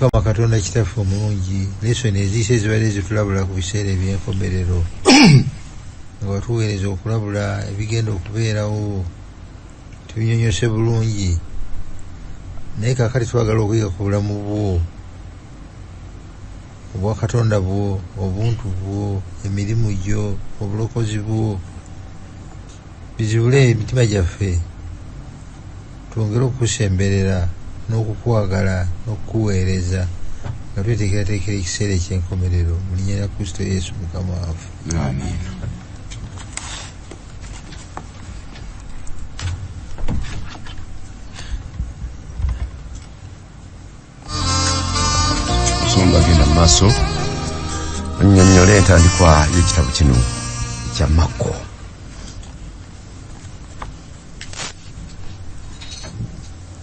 Mukama Katonda Kitaffe omulungi, lesoni eziyise zibadde zitulabula ku biseera eby'enkomerero, nga watuweereza okulabula ebigenda okubeerawo, tubinyonyose bulungi, naye kaakati twagala okuyiga ku bulamu bwo, obwakatonda bwo, obuntu bwo, emirimu gyo, obulokozi bwo, bizibule emitima gyaffe, twongere okukusemberera n'okukwagala n'okukuweereza nga tweteekerateekera ekiseera eky'enkomerero, mu linnya lya Kristo Yesu Mukama waffe. Amiina. Musumba genda mu maaso onnyonnyole entandikwa y'ekitabo kino ekya Makko.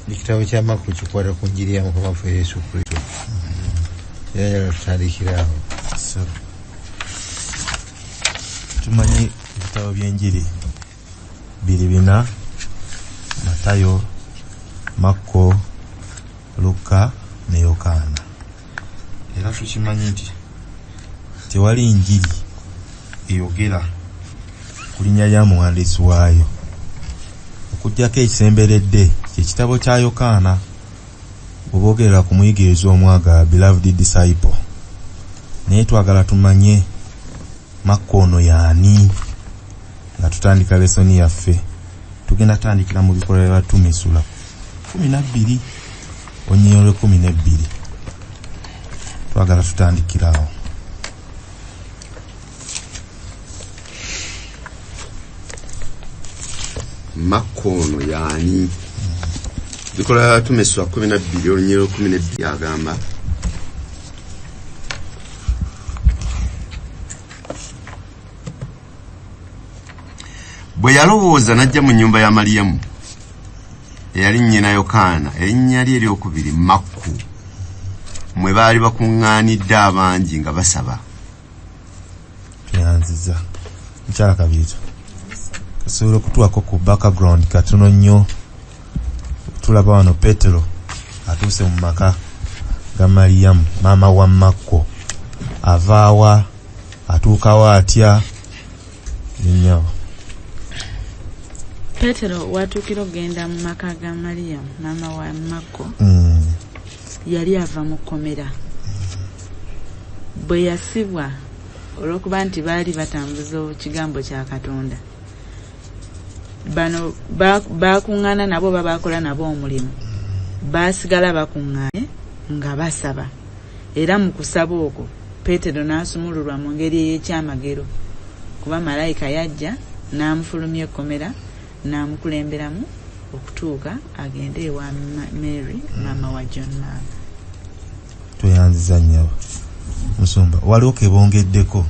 Ekitabo kya Makko kikwata ku njiri ya Mukama waffe Yesu Kristo. Era njagala tutandikire awo. Tumanyi ebitabo by'enjiri biri bina: Matayo, Makko, Lukka ne Yokaana. Era tukimanyi nti tewali njiri eyogera ku linnya lya muwandiisi waayo okuggyako ekisemberedde kye kitabo kya Yokaana, bwe boogerera ku muyigirizwa omwagalwa, beloved disciple. Naye twagala tumanye Makko ono y'ani. Nga tutandika lesoni yaffe, tugenda tandikira mu Bikolwa by'Abatume essula 12 olunyiriri olw'ekumi n'ebbiri. Twagala tutandikira awo. Makko ono y'ani? Bikolwa by'Abatume essula 12 olunyiriri olw'ekumi n'ebbiri agamba, bwe yalowooza n'ajja mu nnyumba ya Maliyamu eyali nnyina Yokaana, erinnya lye eryokubiri Makku, mwe baali bakuŋŋaanidde abangi nga basaba. Tweyanziza mukyala Kabiito, osobola okutuwako ku background katono nnyo? Tulaba wano Petero atuuse mu maka ga Maliyamu, maama wa Makko. Avaawa, atuukawo atya? Nnyabo. Petero watuukira okugenda mu maka ga Maliyamu, maama wa Makko, yali ava mu kkomera. Bwe yasibwa olw'okuba nti baali batambuza ekigambo kya Katonda, bano bakuŋŋaana nabo oba baakola nabo omulimu, baasigala bakuŋŋaanye nga basaba. Era mu kusaba okwo Peetero n'asumululwa mu ngeri ey'ekyamagero, kuba malayika yajja n'amufulumya ekkomera n'amukulemberamu okutuuka agende ewa Mary, maama wa John Mark. Tweyanziza nnyabo. Musumba, waliwo ke bongeddeko,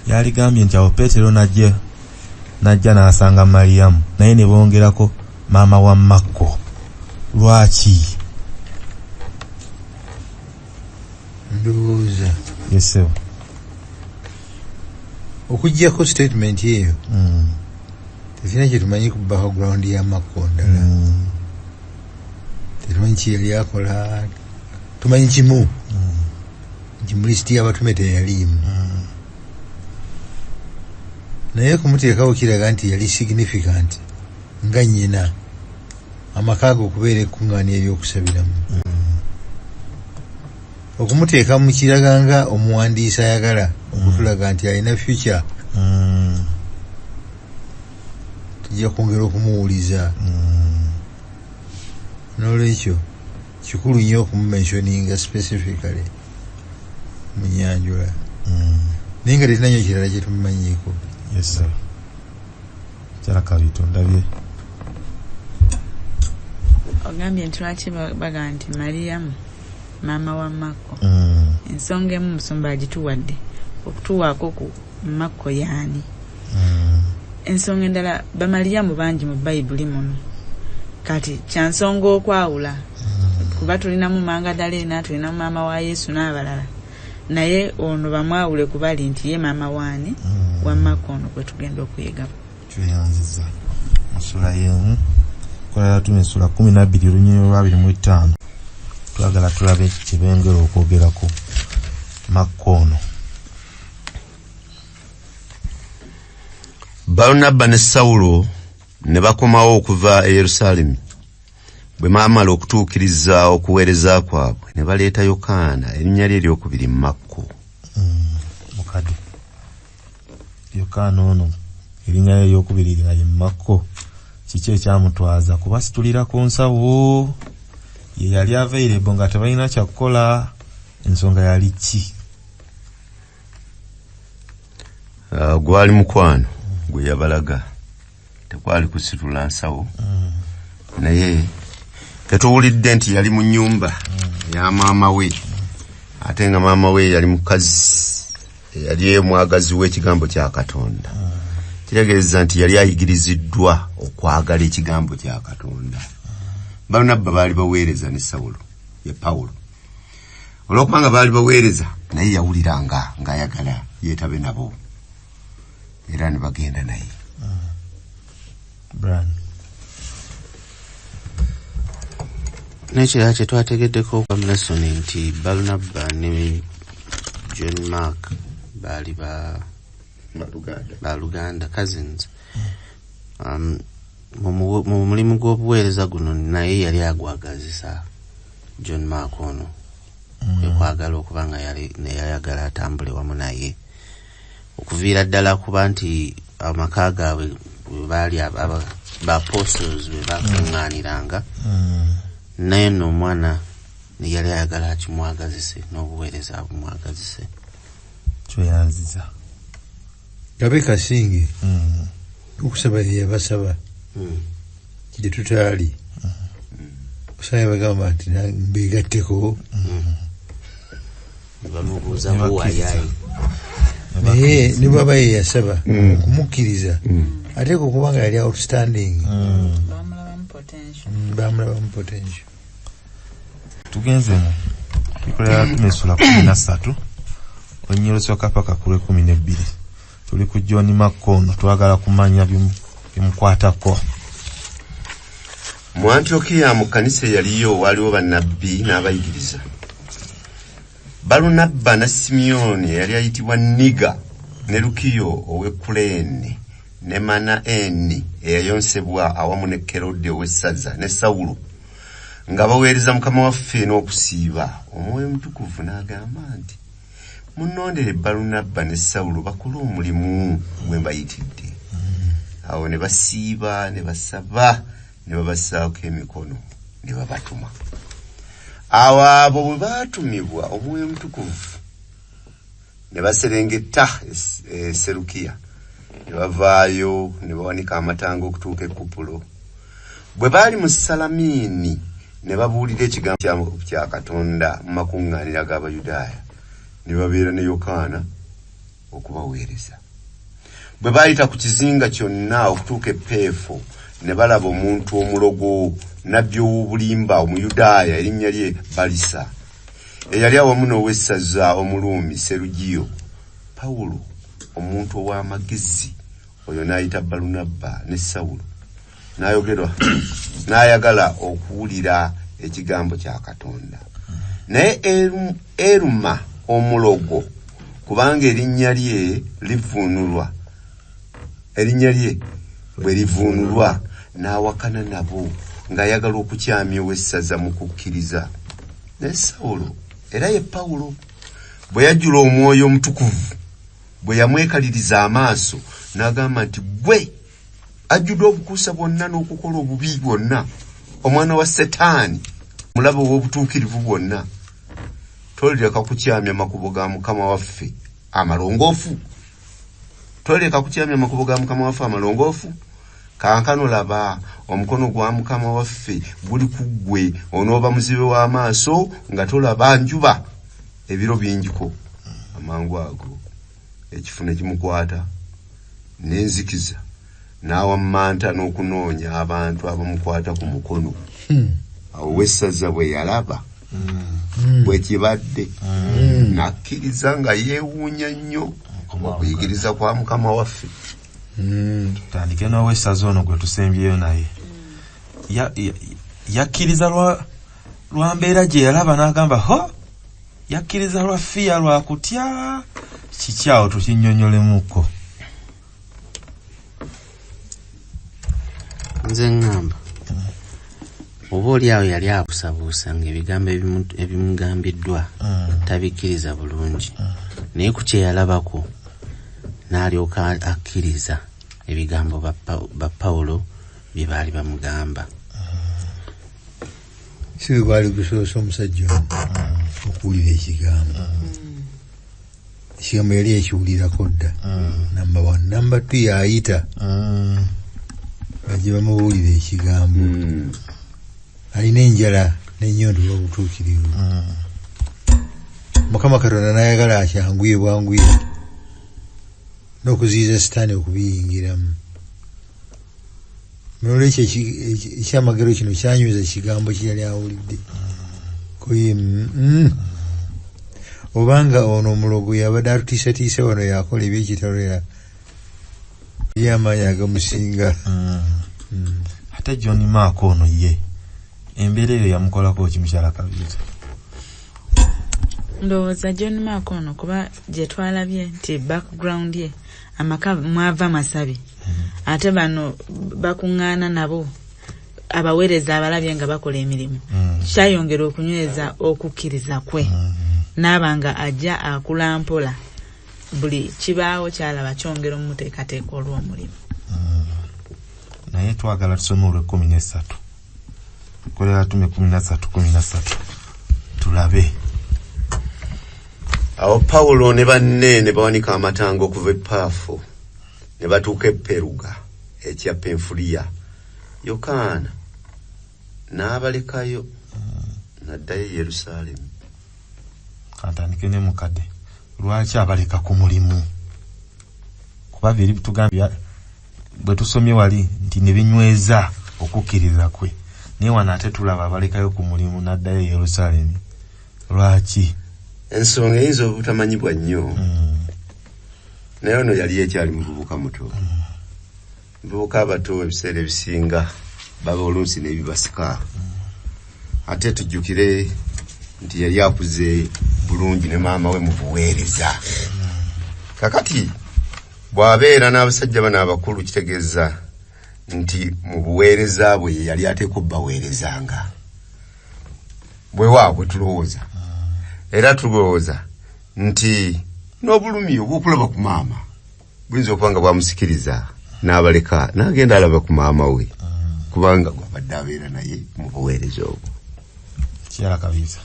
yaligambye nti awo Peetero najja n'asanga Maliyamu, naye ne bongerako maama wa Makko. Lwaki? Ndowooza Yes, sir. okuggyako statement eyo, tetulina kye tumanyi ku background ya Makko ndala. Tetumanyi ki yali akola. Tumanyi kimu, nti mu lisiti y'abatume teyaliimu, naye kumuteekawo kiraga nti yali significant nga nnyina amaka ge okubeera ekkuŋŋaaniro ery'okusabiramu. Okumuteeka mu kiraga nga omuwandiisi ayagala okutulaga nti alina future, tujja kwongera okumuwuliza. N'olwekyo kikulu nnyo okumumentioninga specifically mu nyanjula, naye nga tetulina nnyo kirala kye tumumanyiiko. Yes, sir. Mukyala Kabiito, ndabye. Ogambye nti lwaki bagamba nti Mariyamu maama wa Makko? Ensonga emu musumba agituwadde okutuwaako ku Makko yaani. Ensonga endala, bamaliyamu bangi mu Bayibuli muno, kati kyansonga okwawula, kuba tulinamu Mangadaleena, tulinamu maama wa Yesu n'abalala, naye ono bamwawule kubali nti ye maama waani? Wa Makko ono gwe tugenda okuyigamu. Tweyanziza. Mu ssula y'emu, Kola Yatume essula 12 olunyiriri olwa 25, Twagala tulabe kye bengera okwogerako Makko ono. Balunabba ne Sawulo ne bakomawo okuva e Yerusaalemi bwe baamala okutuukiriza okuweereza kwabwe, ne baleeta Yokaana, erinnya lye eryokubiri Makko. Mukadde Yokaana ono, erinnya lye eryokubiri nga ye Makko, kiki ekyamutwaza kubasitulira ku nsawo? Ye yali available nga tebalina kyakukola? Ensonga yali ki? Gwali mukwano gwe yabalaga, tekwali kusitula nsawo. Naye tetuwulidde nti yali mu nnyumba ya maama we, ate nga maama we yali mukazi eyali omwagazi w'ekigambo kya Katonda. Kitegeeza nti yali ayigiriziddwa okwagala ekigambo kya Katonda. Balunabba baali baweereza ne Sawulo, ye Pawulo. Olwokubanga baali baweereza naye, yawuliranga ng'ayagala yeetabe nabo, era ne bagenda naye. Brian. N'ekirala kye twategeddeko okuva mu lesson nti Balunabba ne John Mark baali ba baluganda, cousins. Mu mulimu gw'obuweereza guno naye yali agwagazisa John Mark ono, kwe kwagala okuba nga yali neyayagala atambule wamu naye, okuviira ddala kuba nti amaka gaabwe bwe baali ba apostles bwe bakuŋŋaaniranga. Naye nno omwana yali ayagala akimwagazise n'obuweereza abumwagazise. Tweyanziza. Gabe kasinge okusaba yeyabasaba gye tutaali osanga bagamba nti mbegatteko. Bamubuuza buwayayi. Naye ne bwaba yeyasaba okumukkiriza, ate okubanga yali outstanding. Bamulabamu potential. Bamulabamu potential. Tugenze mu Bikolwa Bitume essula 13, olunyiriri olusooka paka ku lw'e 12. Tuli ku John Makko ono, twagala kumanya bimukwatako. Mu Antiokiya, mu kkanisa eyaliyo, waaliwo bannabbi n'abayigiriza: Balunabba ne Simyoni eyali ayitibwa Niga, ne Lukiyo ow'e Kuleene, ne Manaeni eyayonsebwa awamu ne Kerode ow'essaza, ne Sawulo. Nga baweereza Mukama waffe n'okusiiba, Omwoyo Omutukuvu n'agamba nti, "Munnondere Balunabba ne Sawulo bakole omulimu gwe mbayitidde." Awo ne basiiba ne basaba ne babassaako emikono ne babatuma. Awo abo bwe baatumibwa Omwoyo Omutukuvu, ne baserengeta e Serukiya, ne bavaayo ne bawanika amatanga okutuuka e Kupulo. Bwe baali mu Salamiini, ne babuulira ekigambo kya Katonda mu makuŋŋaanira g'Abayudaaya, ne babeera ne Yokaana okubaweereza. Bwe baayita ku kizinga kyonna okutuuka e Peefo, ne balaba omuntu omulogo, nabbi ow'obulimba, Omuyudaaya, erinnya lye Balisa, eyali awamu n'owessaza Omuluumi Serugiyo Pawulo. Omuntu ow'amagezi oyo n'ayita Balunabba ne Sawulo, n'ayogerwa n'ayagala okuwulira ekigambo kya Katonda. Naye Eruma omulogo, kubanga erinnya lye livuunulwa, erinnya lye bwe livuunulwa, n'awakana nabo ng'ayagala okukyamya ow'essaza mu kukkiriza. Naye Sawulo, era ye Pawulo, bwe yajjula Omwoyo Omutukuvu, bwe yamwekaliriza amaaso, n'agamba nti, "Gwe ajjudde obukuusa bwonna n'okukola obubi bwonna, omwana wa Setaani, mulabe ow'obutuukirivu bwonna, tolireka kukyamya makubo ga Mukama waffe amalongoofu, tolireka kukyamya makubo ga Mukama waffe amalongoofu. Kankano laba, omukono gwa Mukama waffe guli ku ggwe, onooba muzibe w'amaaso nga tolaba njuba ebiro bingiko." Amangu ago ekifu ne kimukwata n'enzikiza, n'awammanta n'okunoonya abantu abamukwata ku mukono. Awo wessaza bwe yalaba bwe kibadde, n'akkiriza nga yeewuunya nnyo okuyigiriza kwa Mukama waffe. Tutandike n'owessaza ono gwe tusembyeyo. Naye yakkiriza lwa Lwa mbeera gye yalaba n'agamba ho, yakkiriza lwa fiya, lwa kutya? Kiki awo tukinnyonnyolemuko. Nze ŋŋamba oba oli awo yali abuusabuusa ng'ebigambo ebimugambiddwa tabikkiriza bulungi, naye ku kye yalabako n'alyoka akkiriza ebigambo ba Pawulo bye baali bamugamba. Si bwe gwali gusoose omusajja ono okuwulira ekigambo. Ekigambo yali yakiwulirako dda. Number 1. Number 2, yayita bajje bamubuulira ekigambo. Alina enjala n'ennyondo olw'obutuukirivu. Mukama Katonda n'ayagala akyanguye bwanguye n'okuziyiza Sitaani okubiyingiramu. N'olwekyo ekyamagero kino kyanyweza ekigambo kye yali awulidde. Koye, obanga ono omulogo yabadde atutiisatiisa wano, yakola ebyekitalo y'amaanyi agamusinga. Ate John Mark ono ye embeera eyo yamukolako ki, mukyala Kabiita? Ndowooza John Mark ono, kuba gye twalabye nti background ye amaka mwava masabi, ate bano bakuŋŋaana nabo abaweereza abalabye nga bakola emirimu, kyayongera okunyweza okukkiriza kwe, n'aba nga ajja akula mpola, buli kibaawo kyalaba kyongera omuteekateeka olw'omulimu. Naye twagala tusome olw'e13, Kolera tume 13:13, tulabe. Awo Pawulo ne banne ne bawanika amatango okuva e Paafo ne batuuka e Peruga ekya Penfuliya. Yokaana n'abalekayo n'addayo e Yerusaalemi. Kantandike ne mukadde. Lwaki abaleka ku mulimu? Kuba biri bitugambye bwe tusomye wali nti ne binyweza okukkiriza kwe, naye wano ate tulaba abalekayo ku mulimu n'addayo e Yerusaalemi. Lwaki? Ensonga eyinza obutamanyibwa nnyo, naye ono yali ekyali muvubuka muto. Muvubuka abato ebiseera ebisinga baba oluusi n'ebibasika. Ate tujjukire nti yali akuze bulungi ne maama we mu buweereza. Kakati bw'abeera n'abasajja bano abakulu, kitegeeza nti mu buweereza bwe ye yali ateekwa obbaweerezanga. Bwe tulowooza. Era tulowooza nti n'obulumi obw'okulaba ku maama buyinza okuba nga bwamusikiriza n'abaleka n'agenda alaba ku maama we, kubanga gwabadde abeera naye mu buweereza obwo. Kyala Kabiita.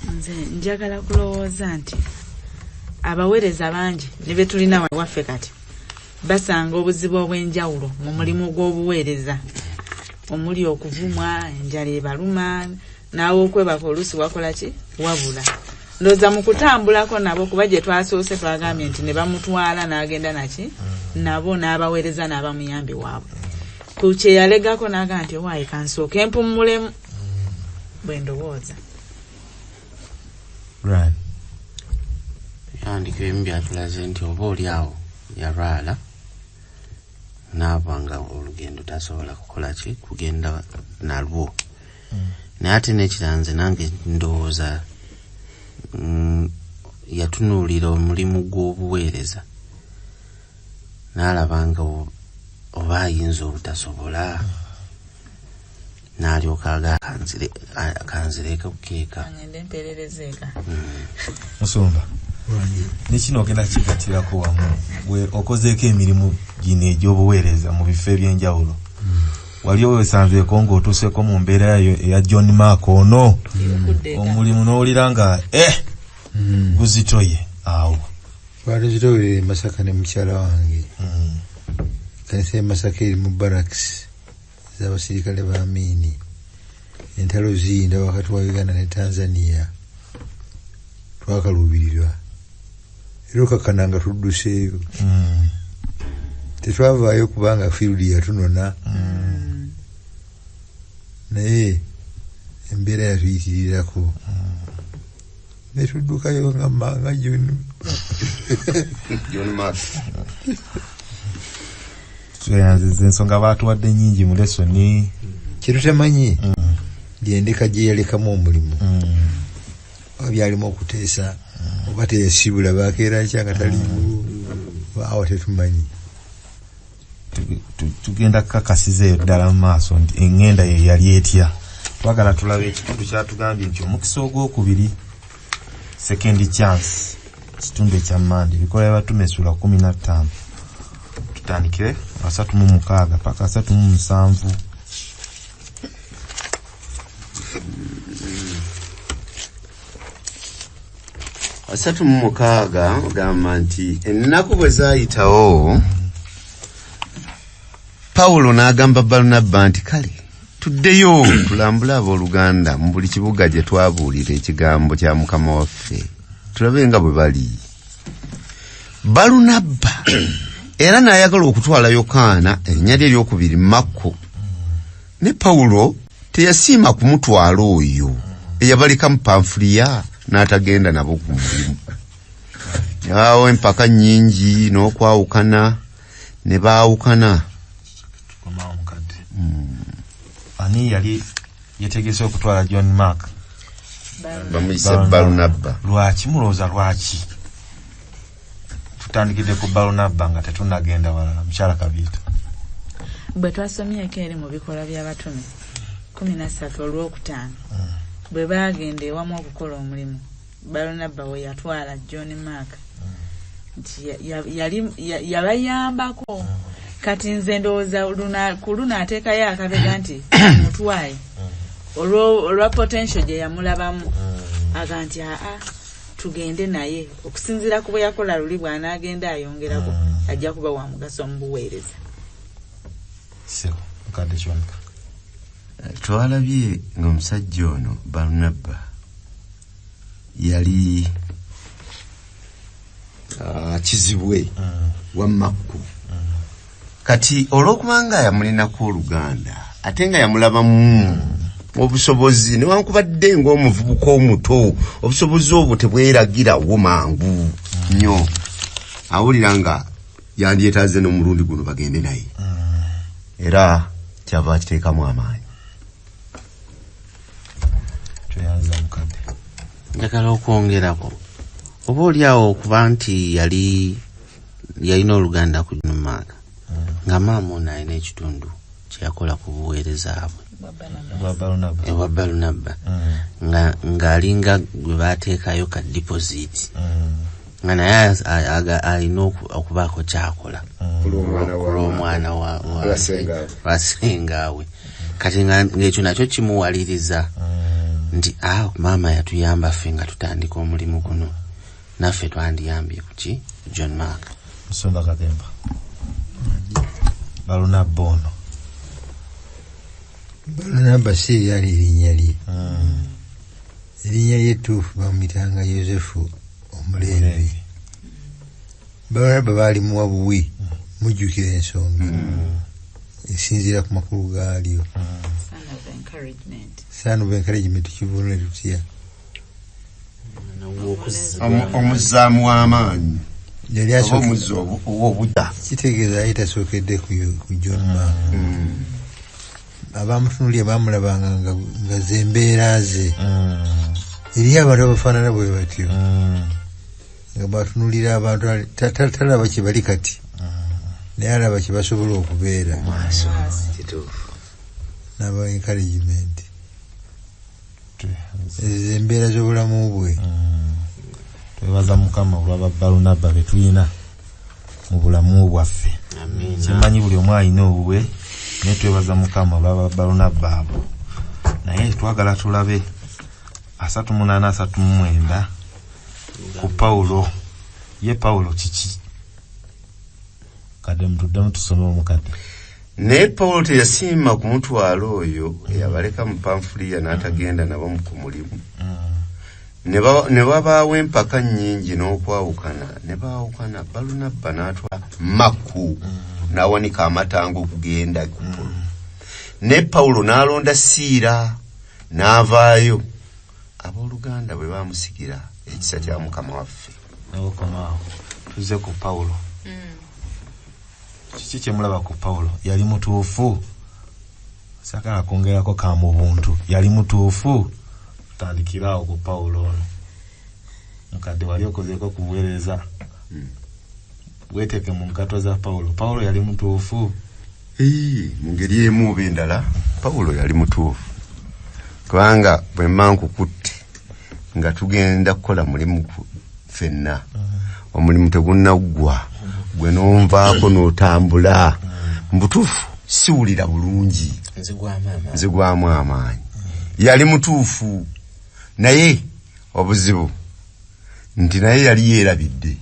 Nze njagala kulowooza nti abaweereza bangi ne be tulina waffe kati basanga obuzibu obw'enjawulo mu mulimu gw'obuweereza, omuli okuvumwa, enjala ebaluma, naawe okwebaka oluusi wakola ki wabula. Ndowooza mu kutambulako nabo, kuba gye twasoose twagambye nti ne bamutwala n'agenda naki nabo n'abaweereza n'abamuyambi waabwe. Ku kye yalegako n'agamba nti owaaye kansooke mpummulemu, bwe ndowooza. Brian. Ebyawandiikibwa ebimu byatulaze nti oba oli awo yalwala n'aba nga olugendo tasobola kukola ki, kugenda nalwo. Naye ate n'ekirala nze nange ndowooza yatunuulira omulimu gw'obuweereza n'alaba nga oba ayinza obutasobola, n'alyoka aga kanzireko keeka. Ngende mpeerereze eka. Musumba, ne kino ogenda kigatirako wamu, gwe okozeeko emirimu gino egy'obuweereza mu bifo eby'enjawulo. Wali weesanzeeko ng'otuuseeko mu mbeera eyo eya John Mark ono, omulimu n'owulira nga guzitoye awo. Twatuzitowerera e Masaka ne mukyala wange. Ekkanisa y'e Masaka eri mu barracks ez'abasirikale ba Amini. Entalo ziyinda wakati wa Uganda ne Tanzania. Twakaluubirirwa. Era okakkana nga tudduseeyo. Tetwavaayo kubanga field yatunona. Naye embeera yatuyitirirako. Ne tuddukayo nga John. John Mark. Tweyanziza ensonga baatuwadde nnyingi mu lesoni. Kye tutamanyi Lyendeka gye yalekamu omulimu. Oba byalimu okuteesa, oba teyasibula bakeera nkya nga taliiwo, awo tetumanyi. Tugenda kukakasiza eyo ddala mu maaso nti eŋŋenda ye yali etya. Twagala tulabe ekitundu kyatugambye nti omukisa ogwokubiri, second chance, kitundu ekya Mande, Ebikolwa by'Abatume essula 15, tutandikire 36 paka 37. 36 ogamba nti ennaku bwe zaayitawo, Pawulo n'agamba Balunabba nti kale tuddeyo tulambule abooluganda mu buli kibuga gye twabuulira ekigambo kya Mukama waffe, tulabe nga bwe bali. Balunabba era n'ayagala okutwala Yokaana, erinnya lye eryokubiri Makko, ne Pawulo teyasiima kumutwala oyo eyabaleka mu Panfuliya n'atagenda nabo ku mulimu. Awo empaka nnyingi n'okwawukana ne baawukana. Ani yali yetegese okutwala John Mark? Bamuyise Balunabba. Lwaki mulowooza lwaki? Tutandikidde ku Balunabba nga tetunnagenda walala. Mukyala Kabiita. Bwe twasomyeko eri mu Bikolwa by'Abatume 13 olwokutaano, bwe baagenda ewamu okukola omulimu, Balunabba we yatwala John Mark nti yabayambako. Kati nze ndowooza ku luno ateekayo akabega nti mutwaye olwa potential gye yamulabamu, aga nti aa tugende naye, okusinziira ku bwe yakola luli bw'anaagenda ayongerako ajja kuba wa mugaso mu buweereza. Twalabye ng'omusajja ono Balunabba yali kizibwe wa Makko. Kati olw'okubanga yamulinako oluganda ate nga yamulabamu obusobozi, newankubadde ng'omuvubuka omuto, obusobozi obwo tebweragirawo mangu nnyo, awulira nga yandyetaaze n'omulundi guno bagende naye, era kyava akiteekamu amaanyi. Njagala okwongerako oba oli awo okuba nti yali yalina oluganda ku John Mark, nga maama ono alina ekitundu kye yakola ku buweereza bwe ewa Balunabba, ng'alinga gwe baateekayo ka deposit, nga naye alina okubaako kyakola kulw'omwana wa sengaawe. Kati ng'ekyo nakyo kimuwaliriza nti maama yatuyamba ffe nga tutandika omulimu guno, naffe twandiyambye kuki John Mark. Musumba Katemba, Balunabba ono. Balunabba si lyali erinnya lye. Erinnya lye ettuufu bamuyitanga Yosefu Omuleevi. Balunabba baalimuwa buwi, mujjukira ensonga esinziira ku makulu gaalyo. Son of encouragement kivunule tutya? Omuzzaamu w'amaanyi, oba omuzzi ow'obudda. Kitegeeza yali tasookedde ku John Mark. Abamutunuulira bamulabanga nga ze mbeera ze. Eriyo abantu abafaanana bwe batyo, nga batunuulira abantu talaba kye bali kati, naye alaba kye basobola okubeera. N'aba encouragement. Ezo embeera z'obulamu bwe. Twebaza Mukama olw'aba Balunabba be tulina mu bulamu bwaffe. Kimanyi buli omu alina obubwe, naye twebaza Mukama olw'aba Balunabba abo. Naye twagala tulabe 38 39 ku Pawulo. Ye Pawulo kiki? Kadde mutuddemu tusome omukadde. Naye Pawulo teyasiima kumutwala oyo eyabaleka mu Panfuliya n'atagenda nabo ku mulimu. Ne babaawo empaka nnyingi n'okwawukana, ne baawukana. Balunabba n'atwala Makko n'awanika amatango okugenda ku Pawulo. Ne Pawulo n'alonda Siira n'avaayo. Abooluganda bwe baamusigira ekisa kya Mukama waffe. N'okomaawo tuzze ku Pawulo. Kiki kye mulaba ku Pawulo? Yali mutuufu? Sagala kwongerako ka mu buntu, yali mutuufu. Tutandikirawo ku Pawulo ono. Mukadde wali okozeeko ku buweereza, weeteeke mu ngatto za Pawulo. Pawulo yali mutuufu? Mu ngeri emu oba endala Pawulo yali mutuufu, kubanga bwe mba nkukutte nga tugenda kukola mulimu ffenna, omulimu tegunnaggwa, gwe n'onvaako n'otambula, mu butuufu siwulira bulungi, nzigwamu amaanyi. Yali mutuufu, naye obuzibu nti naye yali yeerabidde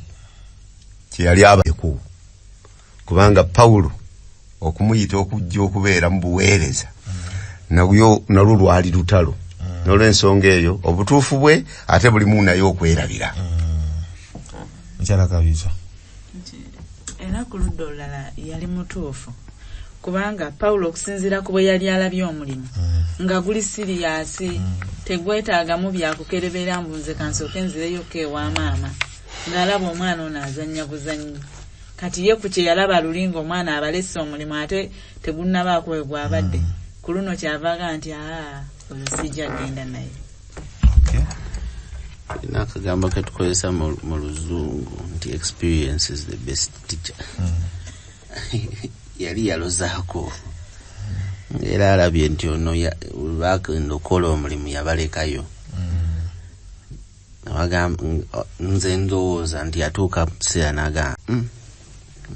kye yali abaddeko, kubanga Pawulo okumuyita okujja okubeera mu buweereza nalwo lwali lutalo. N'olwensonga eyo obutuufu bwe ate bulimu naye okwerabira. Mukyala Kabiito. Era ku ludda olulala yali mutuufu, kubanga Pawulo okusinziira ku bwe yali alabye omulimu nga guli serious, tegwetaagamu byakukerebera mbu nze kansooke nzireyoko ewa maama, ng'alaba omwana ono azannya buzannyi. Kati ye ku kye yalaba luli ng'omwana abalese omulimu ate tegunnabaako we gwabadde, ku luno kyavaga nti oyo sijja genda naye. Tulina akagambo ke tukozesa mu Luzungu nti experience is the best teacher. Yali yalozaako era alabye nti ono lwagenda okukola omulimu yabalekayo. Nze ndowooza nti yatuuka kiseera n'agamba,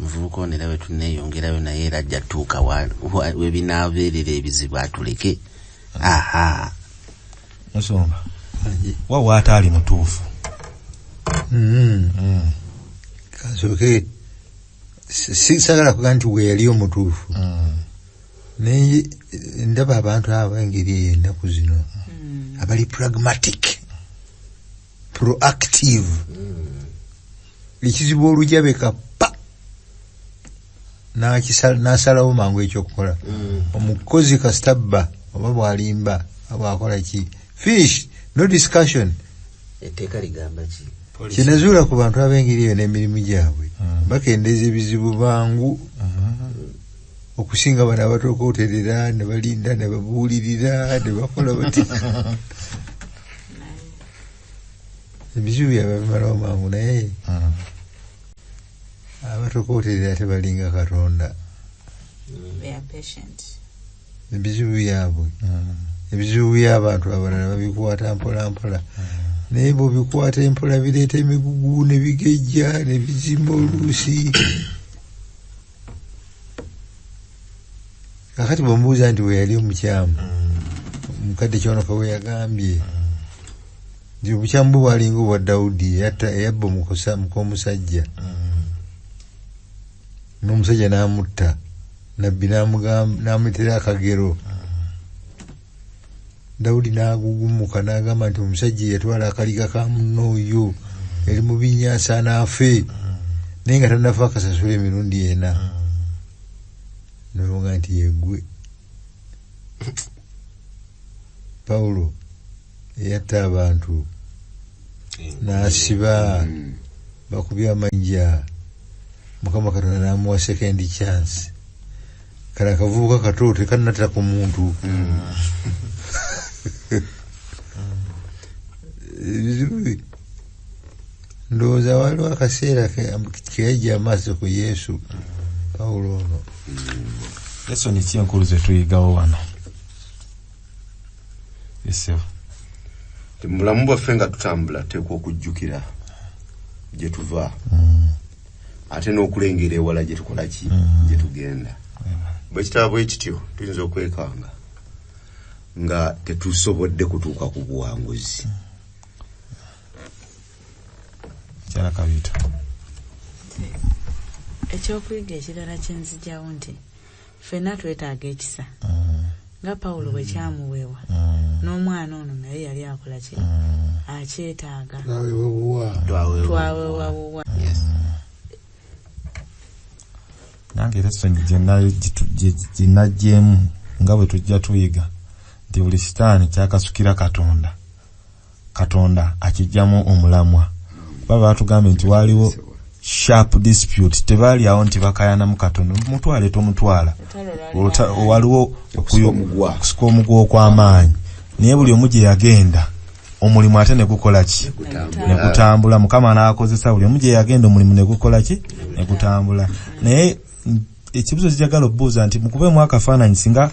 muvubuka ono era bwe tunneeyongerayo naye era ajja tuuka we binaabeerera ebizibu atuleke. Aha. Musumba, wa waataali mutuufu? Kansooke, sagala kuga nti we yali omutuufu, naye ndaba abantu ab'engeri eyo ennaku zino abali pragmatic, proactive. Ekizibu olujabeka pa n'asalawo mangu ekyokukola. Omukozi kasita bba oba bw'alimba oba bw'akola ki, finish, no discussion. Etteeka ligamba ki? Kyenazuula ku bantu ab'engeri eyo n'emirimu gyabwe, bakendeeza ebizibu bangu okusinga bano abatokooterera ne balinda ne babuulirira ne bakola bati. Ebizibu byabwe bimalawo mangu, naye abatokooterera tebalinga Katonda. Ebizibu byabwe, ebizibu by'abantu abalala babikwata mpola mpola, naye bw'obikwata empola bireeta emigugu ne bigejja ne bizimba oluusi. Kakati bw'omubuuza nti we yali omukyamu, mukadde Kyonoka we yagambye nti obukyamu bwe bwalinga obwa Dawudi eyabba muk'omusajja, n'omusajja n'amutta, nabbi n'amutera akagero. Dawudi n'agugumuka n'agamba nti omusajja eyatwala akaliga ka munno oyo yali mubi nnyo, asaana afe, naye nga tannafa akasasula emirundi ena. N'olwoga nti yeggwe Pawulo eyatta abantu n'asiba bakubye amayinja, Mukama Katonda n'amuwa second chance. Kale akavubuka kato tekannatta ku muntu. Ndowooza waliwo akaseera ke yajja amaaso ku Yesu Pawulo ono. Lesson ki enkulu ze tuyigawo wano? Esebo. Mu bulamu bwaffe nga tutambula tuteekwa okujjukira gye tuva, ate n'okulengera ewala gye tukola ki, gye tugenda. Bwe kitaba bwe kityo tuyinza okwekanga nga tetusobodde kutuuka ku buwanguzi. Mukyala Kabiito. Ekyokuyiga ekirala kye nzigyawo nti ffenna twetaaga ekisa, nga Pawulo bwe kyamuweebwa, n'omwana ono naye yali akola ki, akyetaaga. Twaweebwa buwa. Nange era esonyi gye naggyeemu nga bwe tujja tuyiga nti buli sitaani kyakasukira Katonda, Katonda akiggyamu omulamwa. Kuba baatugambye nti waliwo sharp dispute, tebaali awo nti bakayanamu katono, mutwale tomutwala, waliwo okusika omuguwa okw'amaanyi, naye buli omu gye yagenda omulimu ate ne gukola ki? Ne gutambula. Mukama n'akozesa buli omu gye yagenda omulimu ne gukola ki? Ne gutambula. Naye ekibuzo kijagala okubuuza nti mukubeemu akafaananyi singa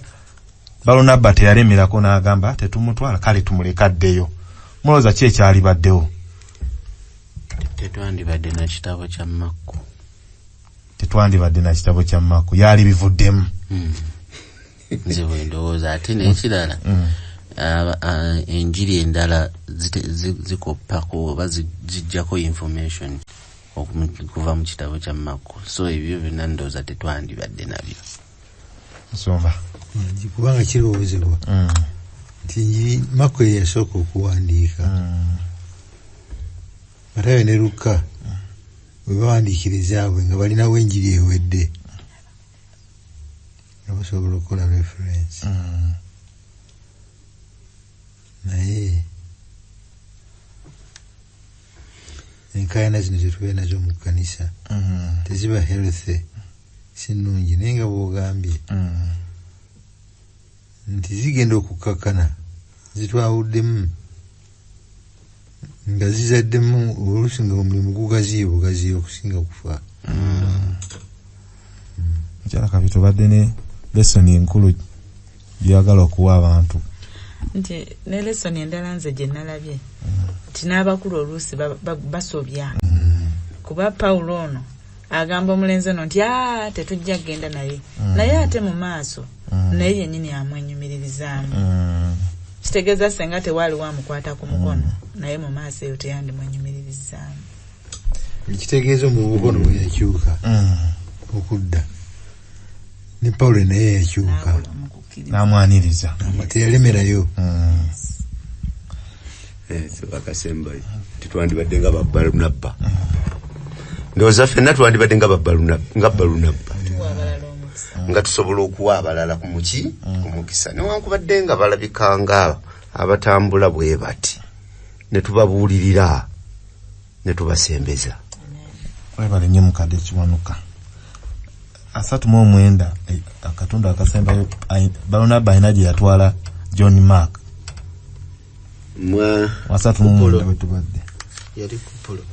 Balunabba teyalemerako n'agamba tetumutwala, kale tumuleka addeyo, mulowooza ki ekyalibaddewo? Tetwandibadde na kitabo kya Makko. Tetwandibadde na kitabo kya Makko, yali bivuddemu. Nze bwe ndowooza. Ate n'ekirala, enjiri endala zikoppako oba zijjako information okuva mu kitabo kya Makko, so ebyo byonna ndowooza tetwandibadde nabyo. Nsumba, kubanga kirowoozebwa nti enjiri Makko ye yasooka okuwandiika, Matayo ne Lukka bwe bawandiikira ezaabwe nga balinawo enjiri ewedde nga basobola okukola reference. Naye enkaayana zino zetubeera nazo mu kkanisa teziba healthy, si nnungi, naye nga bw'ogambye nti zigenda okukakkana zitwawuddemu nga zizaddemu oluusi nga omulimu gugaziye bugaziye okusinga kufa. Mukyala Kabito, obadde ne lesoni enkulu gy'oyagala okuwa abantu. Nti ne lesoni endala nze gye nalabye nti n'abakulu oluusi basobya, kuba Pawulo ono agamba omulenzi ono nti tetujja kugenda naye, naye ate mu maaso naye yennyini amwenyumiririzaamu. Kitegeeza senga tewaaliwo amukwata ku mukono, naye mu maaso eyo teyandimwenyumiririzaamu. Ekitegeeza omuvubuka ono bwe yakyuka okudda, ne Pawulo naye yakyuka n'amwaniriza, teyalemerayo. Bakasembayo tetwandibadde nga Balunabba. Ndowooza ffenna twandibadde nga Balunabba, nga tusobola okuwa abalala ku mukisa, newankubadde nga balabika nga abatambula bwe bati, ne tubabuulirira ne tubasembeza. Webale nnyo mukadde Kiwanuka. 39 akatundu akasembayo, Balunabba alina gye yatwala John Mark. 39 bwe tubadde. Yali Kupulo.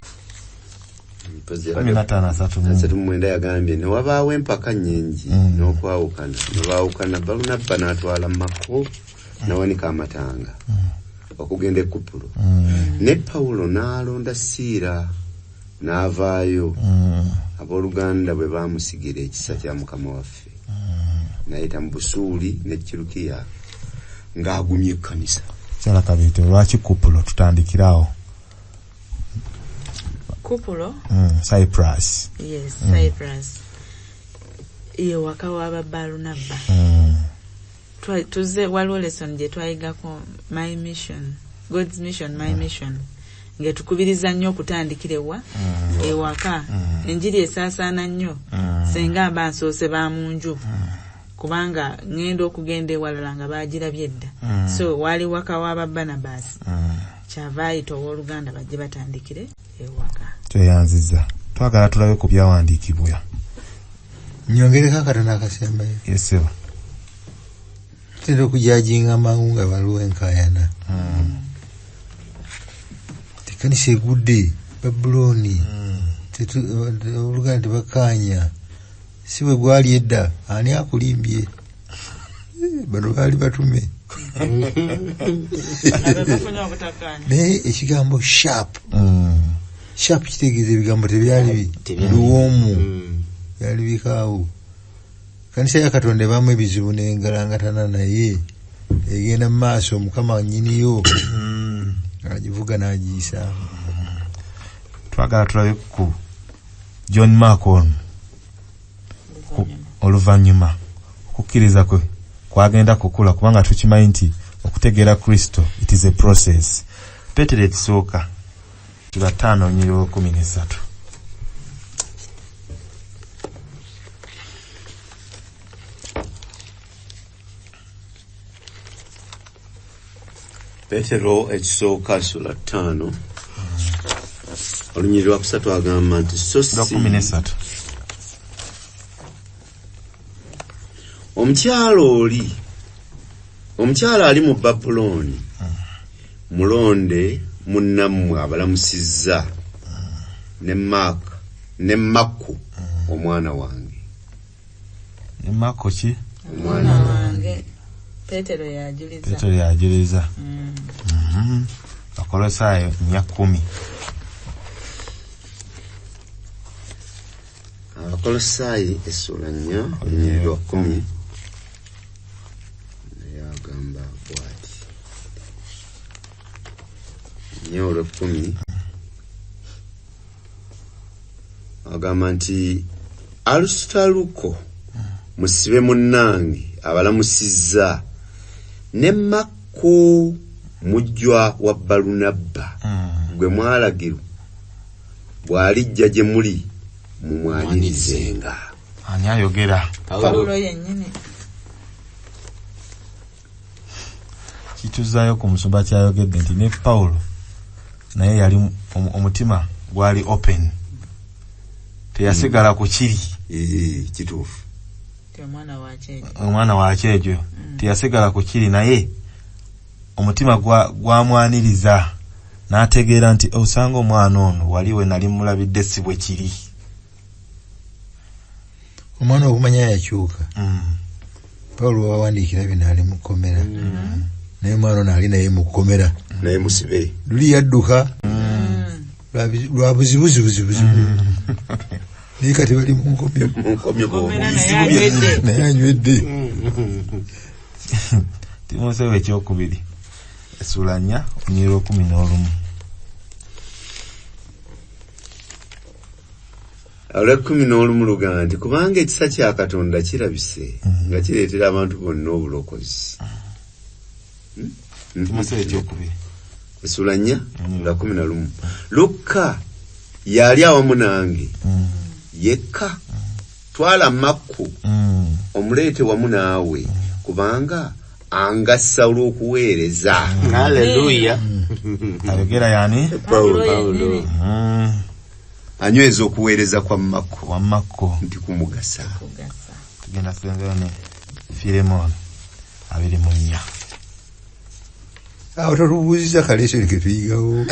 15:39 yagambye ne wabaawo empaka nnyingi n'okwawukana, ne baawukana. Balunabba n'atwala Makko n'awanika amatanga okugenda e Kupulo, ne Pawulo n'alonda Siira n'avaayo, abooluganda bwe baamusigira ekisa kya Mukama waffe, n'ayita mu Busuuli ne Kirukiya ng'agumya ekkanisa. Mukyala Kabito, lwaki Kupulo? Tutandikirawo. Kupulo? Cyprus. Yes, Cyprus. Ye waka wa Balunabba. Tuze waliwo lesson gye twayigako, my mission, God's mission, my mission, ng'etukubiriza nnyo okutandikira ewaka. Enjiri esaasaana nnyo senga mba nsoose ba mu nju, kubanga ŋŋenda okugenda ewalala nga baagirabye dda. So waali waka wa Barnabas, kyava ayita owooluganda bajje batandikire ewaka. Tweyanziza. Twagala tulabe ku byawandiikibwa. Nyongereko akatono akasembayo. Yes, sir. Tutera okujajinga mangu nga waliwo enkaayana. Ekkanisa egudde Babulooni, oluganda tebakkaanya, si bwe gwali edda, ani akulimbye? Bano baali batume. Naye ekigambo sharp, sharp kitegeeza ebigambo tebyali biwoomu, byali bikaawu. Kanisa ya Katonda ebaamu ebizibu n'engalangatana, naye egenda mu maaso, Mukama nnyiniyo agivuga n'agiyisaamu. Twagala tulabe ku John Mark ono oluvannyuma okukkiriza kwe kwagenda kukula, kubanga tukimanyi nti okutegeera Kristo it is a process. Peetero ekisooka 5:13. Peetero ekisooka 5. Olunyiriri lwa kusatu agamba nti so si 13. Omukyala oli, omukyala ali mu Babulooni, mulonde munnammwe abalamusizza, ne Mark ne Makko omwana wange. Ne Makko ki? Omwana wange. Petero yajuliza. Petero yajuliza. Akolosaayo 4:10. Abakolosaayi essula 4 olunyiriri lwa 10 naye agamba bw'ati 4:10 agamba nti Alusitaluko musibe munnange abalamusizza, ne Makko mujjwa wa Balunabba gwe mwalagirwa bw'alijja gye muli mumwanirizenga. Ani ayogera? Pawulo yennyini. Kituzaayo ku musumba kyayogedde nti ne Pawulo naye yali omutima gwali open, teyasigala ku kiri. Kituufu. Omwana wa kyejo teyasigala ku kiri, naye omutima gwamwaniriza n'ategeera nti osanga omwana ono wali we nali mulabidde si bwe kiri. Omwana okumanya yakyuka. Pawulo wawandiikira bino ali mu kkomera, naye omwana ono ali naye mu kkomera, naye musibe. Luli yadduka lwa buzibuzibuzibuzibu, naye kati bali mu nkomyo naye anywedde. Timoseewo ekyokubiri essula 4 olunyiriri 11. Olw'ekkumi n'olumu lugamba nti kubanga ekisa kya Katonda kirabise nga kireetera abantu bonna obulokozi. Timoseewo ekyokubiri essula 4 11. Lukka yali awamu nange yekka, twala Makko omuleete wamu naawe, kubanga angassa olw'okuweereza. Haleluya. Ayogera yani? Pawulo. Anyweza okuweereza kwa Makko. Wa Makko nti kumugasa. Tugenda sengera ne Filemoni 24. Awo totubuuziza kaleso ke tuyigawo.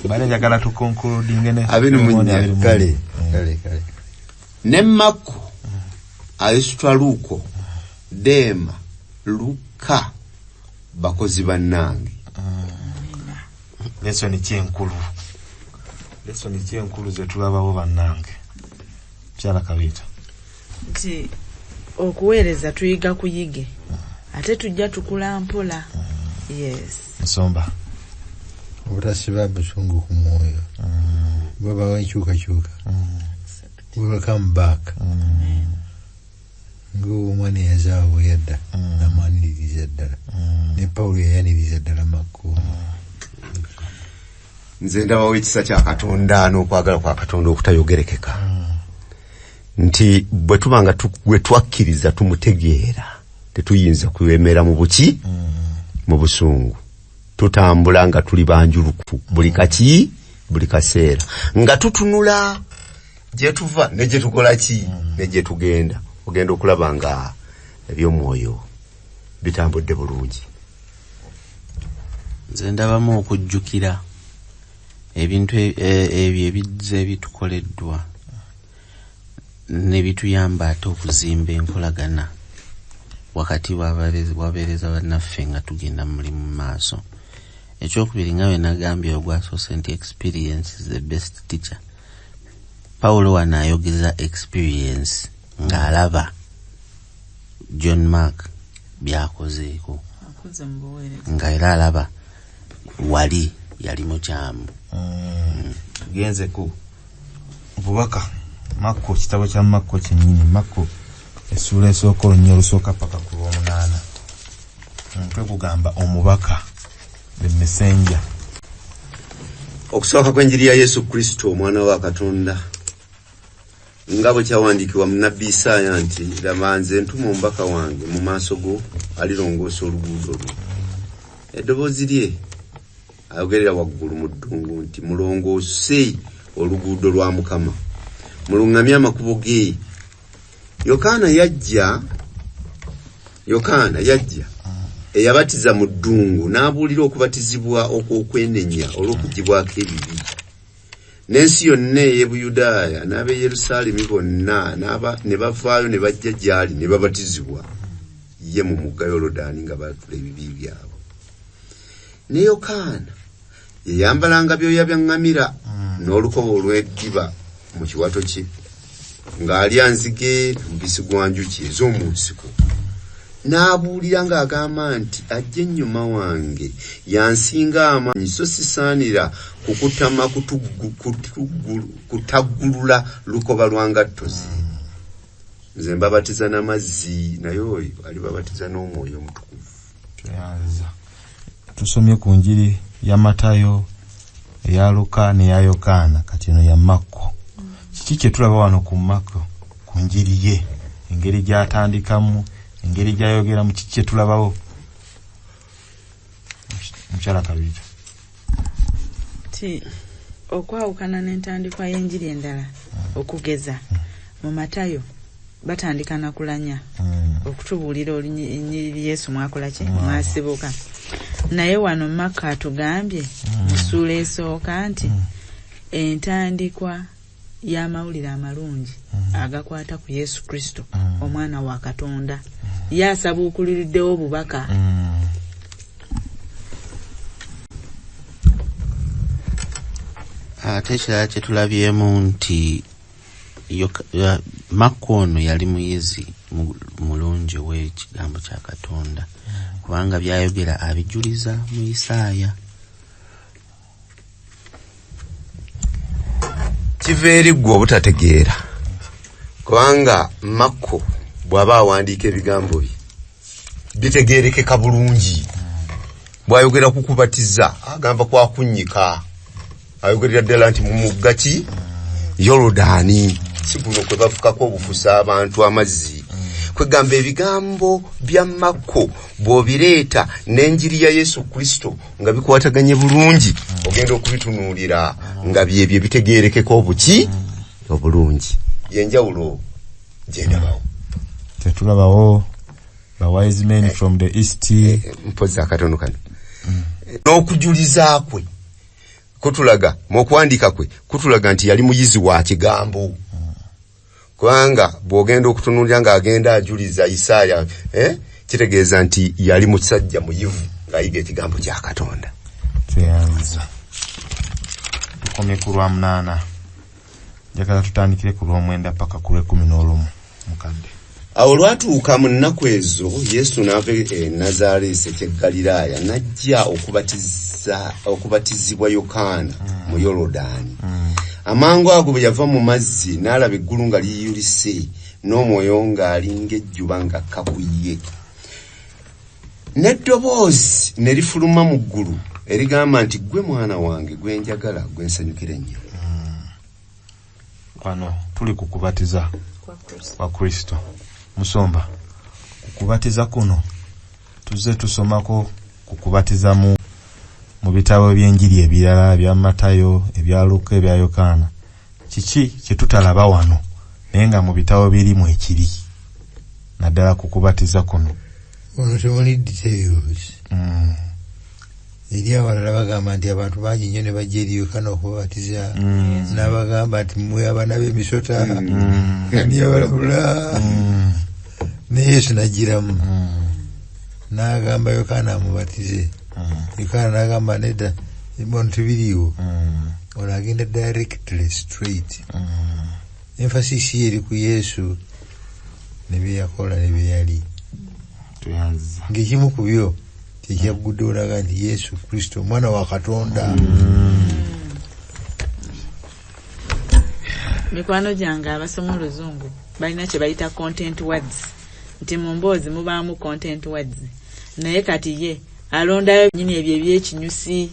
Bale njagala tukonkludinge ne 24. Kale kale kale. Ne Makko Arisitaluko Dema Luka bakozi bannange. Lesoni ki enkulu? Lesoni ki enkulu ze tulabawo bannange? Kyala Kabiita. Nti okuweereza tuyiga kuyige, ate tujja tukula mpola. Yes. Nsomba. Obutasiba busungu ku mwoyo. Bwabawo enkyukakyuka. We will come back. Ng'omwana eyazaawa bwe yadda, namwaniririza ddala. Ne Pawulo yayaniriza ddala Makko. Nze ndabawo ekisa kya Katonda n'okwagala kwa Katonda okutayogerekeka. Nti bwe tuba nga gwe twakkiriza tumutegeera, tetuyinza kuwemera mu buki? Mu busungu. Tutambula nga tuli banjuluku buli kaki, buli kaseera, nga tutunula gye tuva ne gye tukola ki ne gye tugenda. Ogenda okulaba nga eby'omwoyo bitambudde bulungi. Nze ndabamu okujjukira ebintu ebyo ebizze ebitukoleddwa ne bituyamba ate okuzimba enkolagana wakati w'abaweereza bannaffe nga tugenda mu mulimu mu maaso. Ekyokubiri nga bwe nagambye ogwasoose nti experience is the best teacher. Pawulo wano ayogeza experience ng'alaba John Mark by'akozeeko, nga era alaba wali yali mukyamu. Tugenze ku bubaka Makko, kitabo kya Makko kyennyini, Makko essuula esooka olunyiriri olusooka paka ku lw'omunaana. Omutwe gugamba omubaka, the messenger. Okusooka kw'enjiri ya Yesu Kristo omwana wa Katonda, nga bwe kyawandiikibwa mu nnabbi Isaaya nti laba nze ntuma omubaka wange mu maaso go alirongoosa oluguudo lwo. Eddoboozi lye ayogerera waggulu mu ddungu nti mulongoose oluguudo lwa Mukama, muluŋŋamye amakubo ge. Yokaana yajja eyabatiza mu ddungu n'abuulira okubatizibwa okw'okwenenya olw'okuggyibwako ebibi. N'ensi yonna ey'e Buyudaaya n'ab'e Yerusaalemi bonna ne bavaayo ne bajja gy'ali ne babatizibwa ye mu mugga Yoludaani nga baatula ebibi byabwe. Ne Yokaana yayambalanga byoya bya ŋŋamira n'olukoba olw'eddiba mu kiwato kye, ng'alya nzige mubisi gwa njuki ez'omu nsiko. N'abuulira ng'agamba nti ajja ennyuma wange yansinga amaanyi, so sisaanira kukutama kutaggulula lukoba lwa ngatto ze. Nze mbabatiza n'amazzi, naye oyo alibabatiza n'Omwoyo Omutukuvu. Tusomye ku njiri ya Matayo, eya Luka n'eya Yokaana, kati eno ya Makko. Kiki kye tulaba wano ku Makko ku njiri ye, engeri gy'atandikamu, engeri gy'ayogeramu, kiki kye tulabawo? Mukyala Kabita. Ti okwawukana n'entandikwa y'enjiri endala, okugeza mu Matayo batandika na kulanya okutubuulira olunyiriri Yesu mwakola ki mwasibuka. Naye wano Makko atugambye mu ssuula esooka nti entandikwa y'amawulire amalungi agakwata ku Yesu Kristo omwana wa Katonda. Ye asabuukuliriddewo obubaka. Ate ekirala kye tulabyemu nti Makko ono yali muyizi mulungi ow'ekigambo kya Katonda, kubanga byayogera abijuliza mu Isaaya. Kiva eri ggwe obutategeera, kubanga Makko bw'aba awandiika ebigambo bye bitegeerekeka bulungi. Bw'ayogera ku kubatiza agamba kwa kunnyika, ayogerera ddala nti mu mugga ki Yoludaani, si guno kwe bafukako obufusa abantu amazzi. Kwegamba ebigambo bya Makko bw'obireeta n'enjiri ya Yesu Kristo nga bikwataganye bulungi, ogenda okubitunuulira nga byebyo bitegeerekeka obuki obulungi. Yenjawulo gye ndabawo. Tetulabawo the wise men from the east. Mpozi akatono kano n'okujuliza kwe kutulaga, mu kuwandiika kwe kutulaga nti yali muyizi wa kigambo. Kubanga bw'ogenda okutunuulira ng'agenda ajuliza Isaaya, kitegeeza nti yali musajja muyivu ng'ayiga ekigambo kya Katonda. Tweyanza. Tukomye ku lwa 8. Njagala tutandikire ku lw'omwenda paka ku lw'ekumi n'olumu mukadde. Awo olwatuuka mu nnaku ezo Yesu n'ava e Nazaaleesi eky'e Ggaliraaya n'ajja okubatizibwa Yokaana mu Yoludaani. Amangu ago bwe yava mu mazzi n'alaba eggulu nga liyulise n'Omwoyo ng'ali ng'ejjuba ng'akka ku ye. N'eddoboozi ne lifuluma mu ggulu erigamba nti ggwe mwana wange gwe njagala, gwe nsanyukira ennyo. Wano tuli ku kubatiza kwa Kristo. Musomba, ku kubatiza kuno tuzze tusomako ku kubatiza mu bitabo by'enjiri ebirala ebya Matayo, ebya Luka, ebya Yokaana. Kiki kye tutalaba wano naye nga mu bitabo birimu ekiri naddala ku kubatiza kuno? Ono temuli details. Eri abalala bagamba nti abantu bangi nnyo ne bajja eri Yokaana okubabatiza, n'abagamba nti mmwe abaana b'emisota, ani abalabula? Ne Yesu n'ajjiramu n'agamba Yokaana amubatize. Yokaana n'agamba nedda, ono tebiriiwo. Ono agenda directly straight. Emphasis ye eri ku Yesu ne bye yakola ne bye yali. Ng'ekimu ku byo kyekyaguddewo n'agamba nti Yesu Kristo omwana wa Katonda. Mikwano gyange abasoma oluzungu balina kye bayita content words, nti mu mboozi mubaamu content words, naye kati ye alondayo nnyini ebyo ebyekinyusi.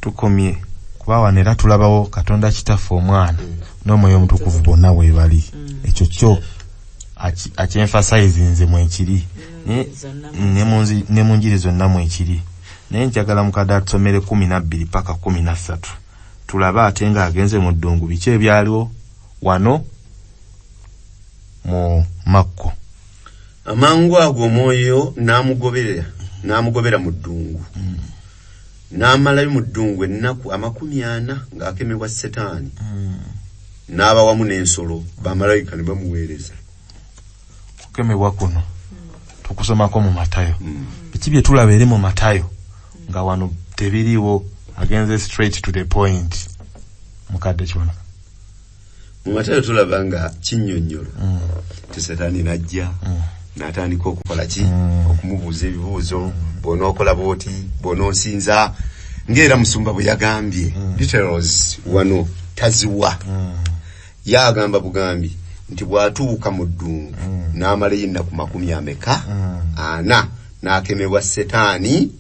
Tukomye kuba wano era tulabawo Katonda Kitaffe, Omwana n'Omwoyo Omutukuvu bonna weebali. Ekyo kyo akyemphasize nze mwekiri ne mu njiri zonna mwekiri. Naye njagala mukadde atusomere 12 paka 13 tulabe ate ng'agenze mu ddungu biki ebyaliwo wano mu Makko. Amangu ago omwoyo n'amugobera mu ddungu. N'amalayo mu ddungu ennaku 40 ng'akemebwa Setaani. N'aba wamu n'ensolo, bamalayika ne bamuweereza. Kukemebwa kuno tukusomako mu Matayo. Biki bye tulaba eri mu Matayo nga wano tebiriiwo, agenze straight to the point. Mukadde kyona mu Matayo tulaba nga kinnyonnyolo ti Setaani n'ajja n'atandika okukola ki, okumubuuza ebibuuzo, bw'onookola bw'oti, bw'onoonsinza, ng'era musumba bwe yagambye details wano taziwa. Yagamba bugambi nti bw'atuuka mu ddungu n'amalayo ennaku 40 n'akemebwa Setaani,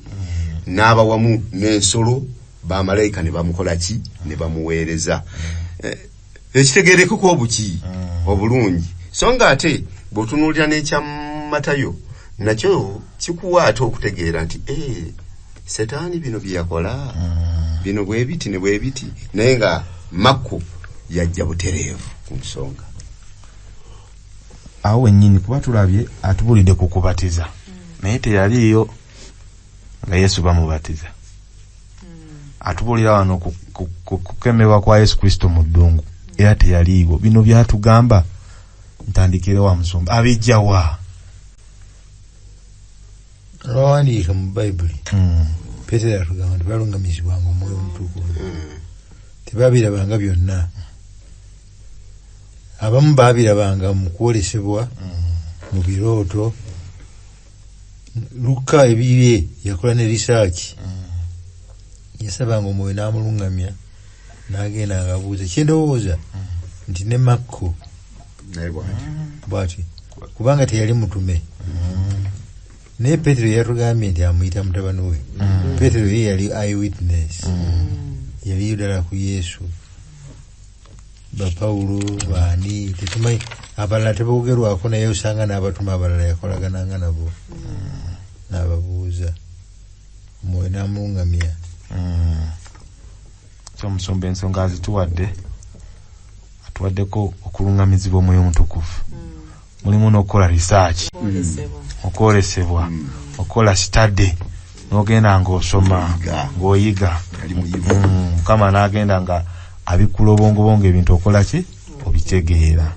n'aba wamu n'ensolo, bamalayika ne bamukola ki, ne bamuweereza. Ekitegeerekeko obuki obulungi. So nga ate bw'otunuulira n'ekya Matayo nakyo kikuwa ate okutegeera nti Setaani bino bye yakola bino bwe biti ne bwe biti, naye nga Makko yajja butereevu ku nsonga. Awo wennyini kuba tulabye atubulidde ku kubatiza, naye teyaliiyo nga Yesu bamubatiza. Atubulira wano kukemebwa kwa Yesu Kristo mu ddungu, era teyaliiwo. Bino byatugamba ntandikire wa musumba abijja wa? Abawandiika mu Bayibuli Peetero atugamba nti balungamizibwanga Omwoyo Omutukuvu. Tebabirabanga byonna. Abamu baabirabanga mu kwolesebwa, mu birooto. Luka ebibye yakola ne research. Yasabanga Omwoyo n'amulungamya n'agenda ng'abuuza. Kyendowooza nti ne Makko bw'ati, kubanga teyali mutume. Naye Peetero yatugambye nti amuyita mutabani we. Peetero ye yali eyewitness, yaliyo ddala ku Yesu. Bapawulo baani tetumanyi, abalala teboogerwako, naye osanga n'abatume abalala yakolagananga nabo n'ababuuza, Omwoyo n'amulungamya. So omusumba ensonga azituwadde, atuwaddeko okulungamizibwa Omwoyo Omutukuvu. Mulimu n'okukola research, okwolesebwa, okukola study, n'ogenda ng'osoma, ng'oyiga. Mukama n'agenda nga abikkula obwongobwongo, ebintu okola ki, obitegeera.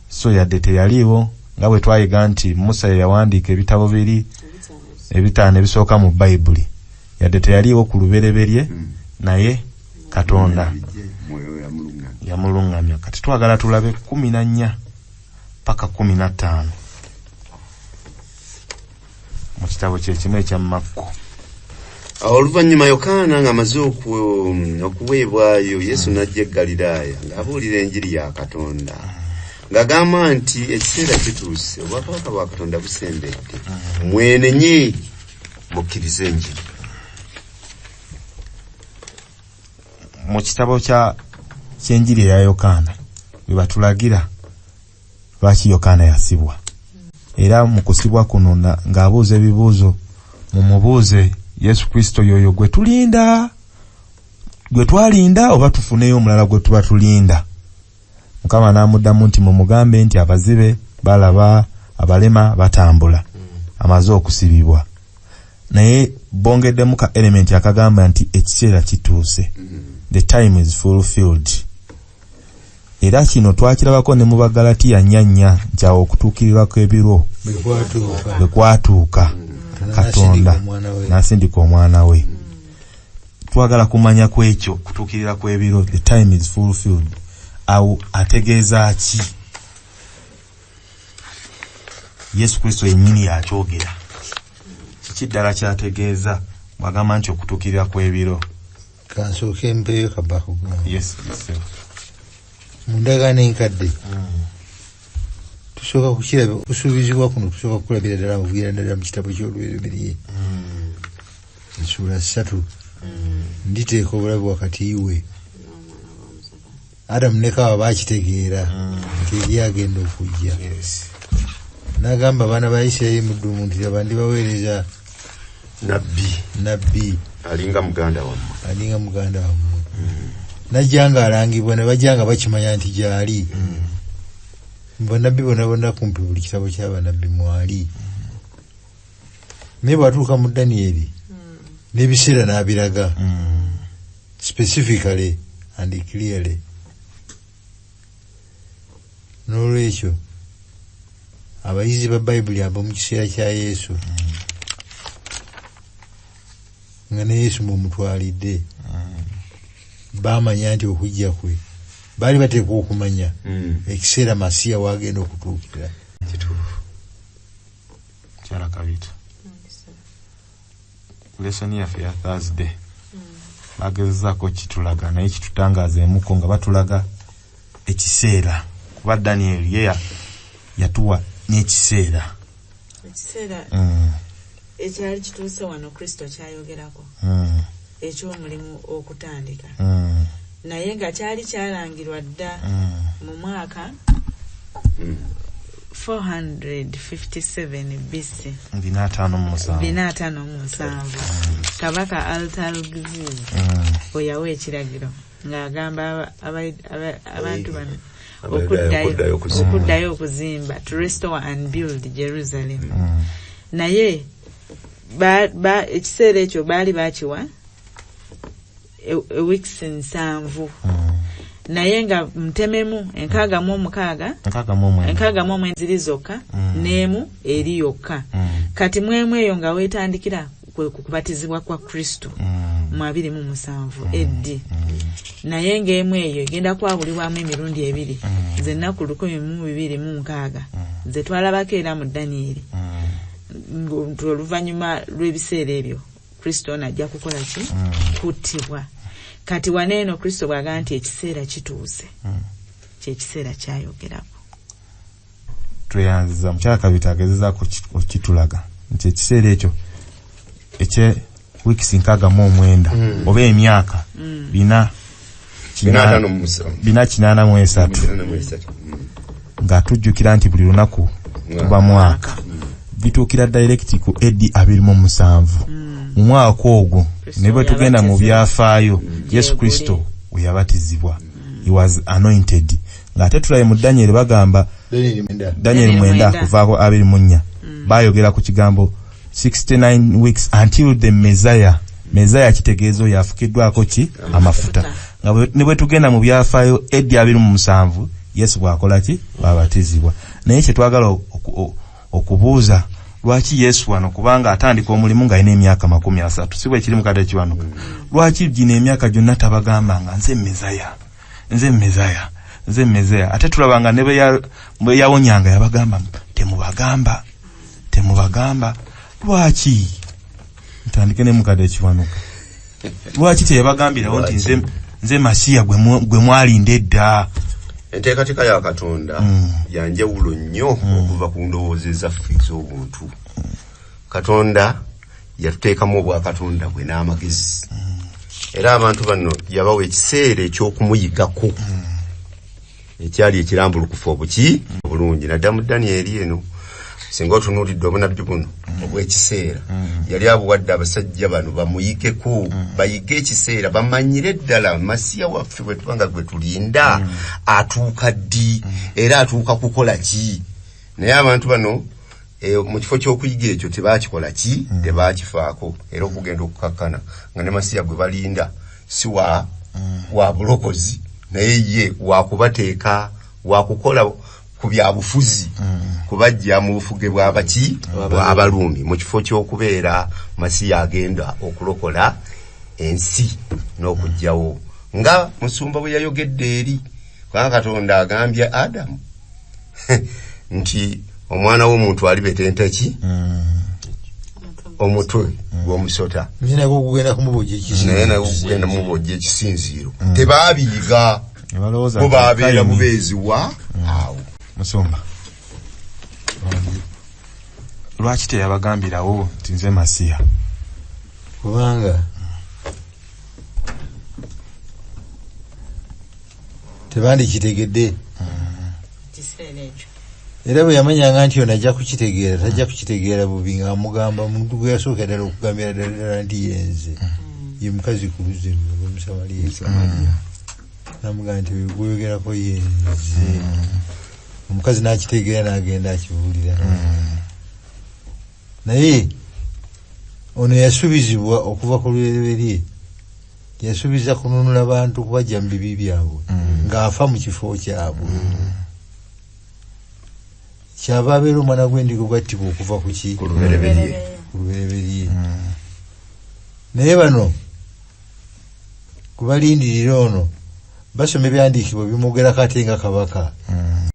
So yadde teyaliiwo, nga bwe twayiga nti Musa ye yawandiika ebitabo biri 5 ebisooka mu Bayibuli, yadde teyaliiwo ku lubereberye, naye Katonda yamulungamya. Kati twagala tulabe 14 paka 15 mu kitabo kye kimu ekya Makko. Awo oluvannyuma Yokaana ng'amaze okuweebwayo, Yesu n'ajja e Ggaliraaya ng'abuulira enjiri ya Katonda, ng'agamba nti ekiseera kituuse, obwakabaka bwa Katonda busembedde, mwenenye mukkirize enjiri. Mu kitabo ky'enjiri eya Yokaana we batulagira lwaki Yokaana yasibwa. Era mu kusibwa kuno ng'abuuza ebibuuzo, mumubuuze Yesu Kristo yoyo gwe tulinda, gwe twalinda, oba tufuneyo omulala gwe tuba tulinda. Mukama n'amuddamu nti mumugambe nti abazibe balaba, abalema batambula, amaze okusibibwa. Naye bongeddemu ka element akagamba nti ekiseera kituuse, the time is fulfilled. Era kino twakirabako ne mu Bagalatiya 4:4 nti awo okutuukirirwako ebiro bwe kwatuuka, Katonda n'asindika omwana we. Twagala kumanya ku ekyo kutuukirira kw'ebiro, the time is fulfilled. Awo ategeeza ki? Yesu Kristo yennyini yakyogera. Kiki ddala kyategeeza bw'agamba nti okutuukirira kw'ebiro? Kansooke mpeeyo ka background. Yes, yes. Mu ndagaano enkadde tusooka kukiraba okusuubizibwa kuno, tusooka kukulabira ddala okuviira ddala mu kitabo ky'Olubereberye essuula 3. Nditeeka obulabe wakati we. Adamu ne Kawa baakitegeera nti eri agenda okujja. N'agamba abaana ba Isirayiri mu ddungu nti laba ndibaweereza Nabbi alinga muganda wammwe, alinga muganda wammwe. Najja nga alangibwa ne bajja nga bakimanya nti gyali. Bannabbi bonna bonna kumpi buli kitabo ky'abannabbi mwali. Naye bw'atuuka mu Danieri n'ebiseera n'abiraga specifically and clearly. N'olwekyo abayizi ba Bayibuli ab'omu kiseera kya Yesu nga ne Yesu mw'omutwalidde baamanya nti okujja kwe baali bateekwa okumanya ekiseera Masiya w'agenda okutuukira. Kituufu. Kyala Kabita, lesson yaffe ya Thursday bagezezaako kitulaga, naye kitutangaazeemuko nga batulaga ekiseera, kuba Daniel ye yatuwa n'ekiseera. Ekiseera ekyali kituuse wano Kristo kyayogerako eky'omulimu okutandika, naye nga kyali kyalangirwa dda mu mwaka 457 BC, 457, Kabaka Artaxerxes bwe yawa ekiragiro ng'agamba abantu bano okuddayo okuzimba, to restore and build Jerusalem. Naye ekiseera ekyo baali bakiwa weeks 7, naye nga mtememu 66 69 ziri zokka n'emu eri yokka. Kati mwemu eyo nga weetandikira kwe kubatizibwa kwa Kristo mu 27 AD, naye ng'emu eyo egenda kwawulibwamu emirundi ebiri, ze nnaku 1260 ze twalabako era mu Danieri. Oluvannyuma lw'ebiseera ebyo Kristo ono ajja kukola ki? Kuttibwa. Kati waneeno Kristo bw'agamba nti ekiseera kituuse, kyekiseera kyayogerako. Tweyanziza mukyala Kabita agezezaako okitulaga nti ekiseera ekyo ekye weeks 69 oba emyaka 483, nga tujjukira nti buli lunaku tuba mwaka, bituukira direct ku AD 27. Mu mwaka ogwo ne bwe tugenda mu byafaayo Yesu Kristo we yabatizibwa, he was anointed. Ng'ate tulaye mu Daniel bagamba Daniel 9 kuvaako 24 bayogera ku kigambo 69 weeks until the Messiah. Messiah kitegeeza oyo afukiddwako ki? Amafuta. Nga ne bwe tugenda mu byafaayo AD 27 Yesu bw'akola ki? Bw'abatizibwa. Naye kye twagala okubuuza, lwaki Yesu wano, kubanga atandika omulimu ng'alina emyaka 30, si bwe kiri mukadde Kiwanuka? Lwaki gino emyaka gyonna tabagambanga nze Messiah, nze Messiah, nze Messiah? Ate tulabanga ne bwe yawonyanga yabagamba temubagamba, temubagamba. Lwaki? Ntandike ne mukadde Kiwanuka. Lwaki teyabagambirawo nti nze Masiya gwe mwalinda edda? Enteekateeka ya Katonda yanjawulo nnyo okuva ku ndowooza ezaffe ez'obuntu. Katonda yatuteekamu obwakatonda bwe n'amagezi, era abantu bano yabawa ekiseera eky'okumuyigako ekyali ekirambulukufu obuki obulungi. Nadda mu Danieri eno, singa otunuulidde obunabbi buno obw'ekiseera, yali abuwadde abasajja bano bamuyigeko, bayige ekiseera, bamanyire ddala Masiya waffe bwe tuba nga gwe tulinda atuuka ddi, era atuuka kukola ki. Naye abantu bano mu kifo ky'okuyiga ekyo tebakikola ki, tebakifaako, era okugenda okukakkana nga ne Masiya gwe balinda si wa bulokozi, naye ye wakubateeka, wakukola ku byabufuzi, kubajja mu bufuge bw'abaki bw'Abaruumi, mu kifo ky'okubeera Masiya agenda okulokola ensi n'okuggyawo, nga musumba bwe yayogedde eri, kubanga Katonda agambye Adamu nti omwana w'omuntu alibetenta ki? Omutwe gw'omusota. Naye ogugenda kumubojja ekisinziiro. Tebaabiyiga, bo babeera bubeezi wa awo. Musumba, lwaki teyabagambirawo nti nze Masiya? Kubanga tebandikitegedde. Era bwe yamanyanga nti ono ajja kukitegeera, tajja kukitegeera bubi, ng'amugamba omuntu gwe yasooka ddala okugambira ddala nti yenze ye mukazi ku luzzi lw'Omusamaliya. Namugamba nti oyo gwoyogerako yenze. Omukazi n'akitegeera n'agenda akibuulira. Naye ono yasubizibwa okuva ku lubereberye, yasuubiza kununula bantu kubajja mu bibi byabwe ng'afa mu kifo kyabwe. Kyava abeera omwana gw'endiga gwattibwa okuva ku ki? Ku lubereberye. Ku lubereberye. Naye bano kubalindirira ono basoma ebyandiikibwa bimwogerako ate nga kabaka.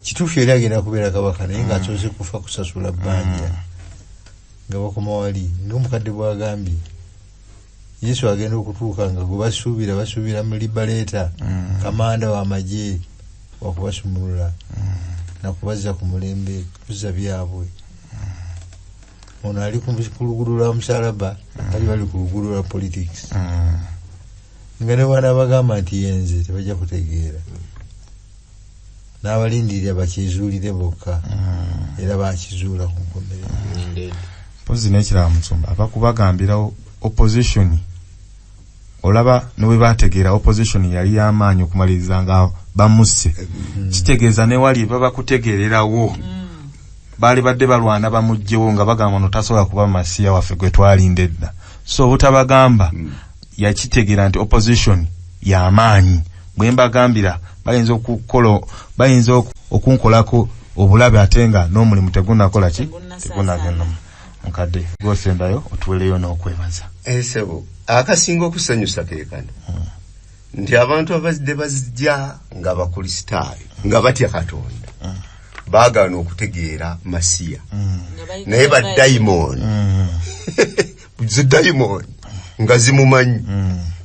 Kituufu yali agenda kubeera kabaka naye ng'asoose kufa kusasula bbanja. Nga bakoma wali ng'omukadde bw'agambye Yesu agenda okutuuka nga gwe basuubira mu libaleeta kamanda w'amagye wakubasumulula nakubazza ku mulembe kuzza byabwe. Ono ali ku luguudo lwa musalaba, bali bali ku luguudo lwa politics. Nga ne bw'anaabagamba nti yenze tebajja kutegeera. N'abalindirira bakizuulire bokka era bakizuula ku nkomerero. Mpozi n'ekirala musumba abakubagambira opposition, olaba ne bwe bategeera opposition yali y'amaanyi okumaliriza nga bamusse. Kitegeeza ne wali baba kutegeererawo. Baali badde balwana bamuggyewo nga bagamba ono tasobola kuba masiya waffe gwe twalinda edda. So obutabagamba yakitegeera nti opposition y'amaanyi. Bwe mbagambira bayinza okunkolako obulabe ate nga n'omulimu tegunakola ki? Tegunagenda. Mukadde gwosembayo otuwereyo n'okwebaza. Esebo akasinga okusanyusa ke kano nti abantu abazidde bazijja nga bakristaayo nga batya Katonda baagaana okutegeera masiya naye badayimooni zidayimooni nga zimumanyi.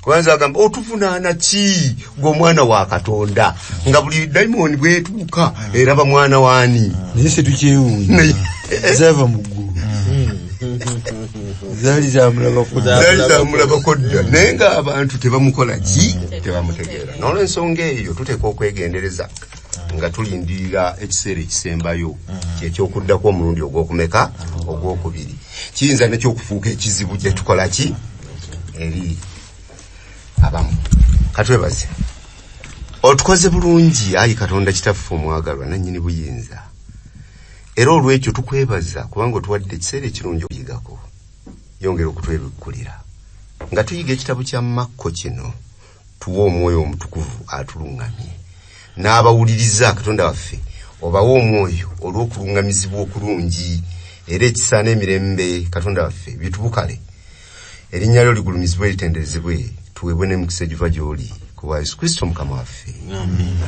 Kubanza agamba otuvunaana ki gwe omwana wa Katonda, nga buli dayimooni bwetuuka eraba mwana waani. Naye se tukyewuunya zaava mu ggulu zaali zamulabako dda, naye ng'abantu tebamukola ki, tebamutegeera. N'olwensonga eyo tuteekwa okwegendereza nga tulindirira ekiseera ekisembayo kyekyokuddako omulundi ogw'okumeka ogwokubiri. Kiyinza nekyokufuuka ekizibu gye tukola ki eri abamu. Katwebaze otukoze bulungi ayi Katonda kitaffe omwagalwa nannyini buyinza, era olwekyo tukwebaza kubanga otuwadde ekiseera ekirungi okuyigako. Yongera okutwebikkulira nga tuyiga ekitabo kya Makko kino, tuwe omwoyo omutukuvu atulungamye n'abawuliriza. Katonda waffe obawe omwoyo olw'okuluŋŋamizibwa okulungi era ekisa n'emirembe. Katonda waffe bitubukale, erinnya lyo ligulumizibwe litenderezebwe, tuweebwe n'emikisa egiva gy'oli ku bwa Yesu Kristo Mukama waffe. Amiina.